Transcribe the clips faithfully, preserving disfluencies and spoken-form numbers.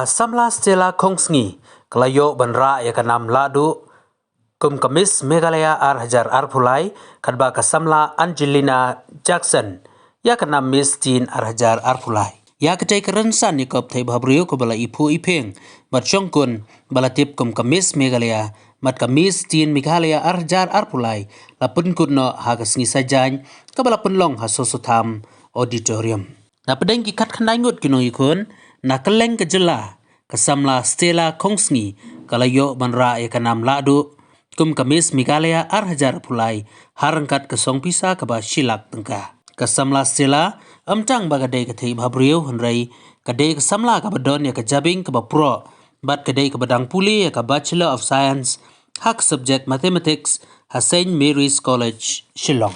Ka samla Stella Khongsngi ka la ïoh ban rah ïa ka nam lahduh kum ka Miss Meghalaya ar hajar arphew lai, katba ka samla Angelina Jackson ïa ka nam Miss Teen ar hajar arphew lai. Ïa katei ka rynsan ïakop thei bhabriew kaba la iphuh iphieng bad shongkun ba la tip kum ka Miss Meghalaya bad ka Miss Teen Meghalaya ar hajar arphew lai la pynkut noh ha ka sngi Saitjaiñ kaba la pynlong ha Soso Tham Auditorium. Na pdeng ki khatkhyndai ngut ki nongïakhun na kylleng ka jylla, ka samla Stella Khongsngi ka la ïoh ban rah ïa ka nam lahduh kum ka Miss Meghalaya ar hajar arphew lai ha ryngkat ka song pisa kaba shi lak tyngka. Ka samla Stella ym tang ba ka dei ka thei bhabriew hynrei ka dei ka samla kaba don ïa ka jabieng kaba proh bad ka dei kaba dang pule ïa ka Bachelor of Science ha ka subject Mathematics ha Saint Mary's College, Shillong.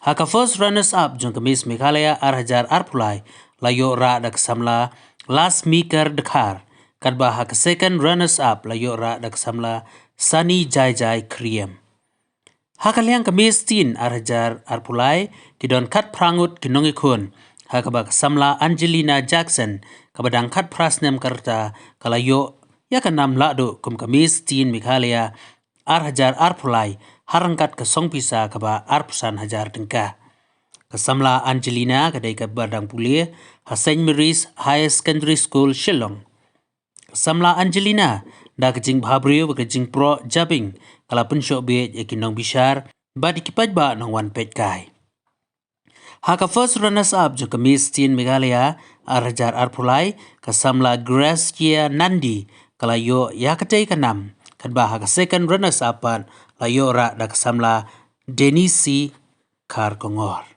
Ha ka first runners up jong ka Miss Meghalaya ar hajar arphew lai la ïoh rah da ka samla Lasmikar Dkhar, katba ha ka second runners up la ïoh rah da ka samla Sunny Jaijai Khriem. Ha ka liang ka Miss Teen ar hajar arphew lai ki don khatphra ngut ki nongïakhun, ha kaba ka samla Angelina Jackson kaba dang khatphra snem ka rta ka la ïoh ïa ka nam lahduh kum ka Miss Teen Meghalaya ar hajar arphew lai ha ryngkat ka song pisa kaba arphew san hajar tyngka. Ka samla Angelina ka dei kaba dang pule ha Saint Mary's Higher Secondary School, Shillong. Ka samla Angelina da ka jingbhabriew bad ka jingproh jabieng ka la pynshoh bieit ïa ki nongbishar bad ïa ki paidbah nongwan peitkai. Ha ka first runners up jong ka Miss Teen Meghalaya ar hajar arphew lai, ka samla Gracia Nandi ka la ïoh ïa katei ka nam, katba ha ka second runners up pat la ïoh rah da ka samla Denisi Kharkongor.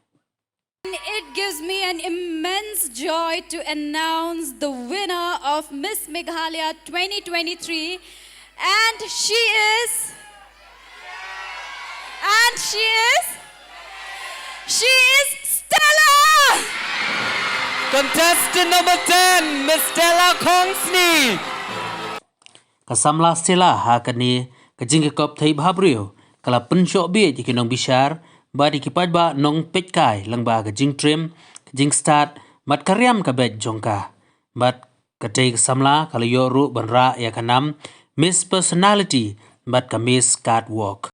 It gives me an immense joy to announce the winner of Miss Meghalaya twenty twenty-three, and she is, and she is, she is Stella! Contestant number ten, Miss Stella Khongsngi. Ka samla Stella ha kane ka jingïakop thei bhabriew ka la pynshoh bieit ïa ki nongbishar bad ïa ki paidbah nongpeitkai lyngba ka jingtriem, ka jingstad bad ka riam ka beit jong ka. Bad katei ka samla ka la ïoh ruh ban rah ïa ka nam Miss Personality bad ka Miss Catwalk.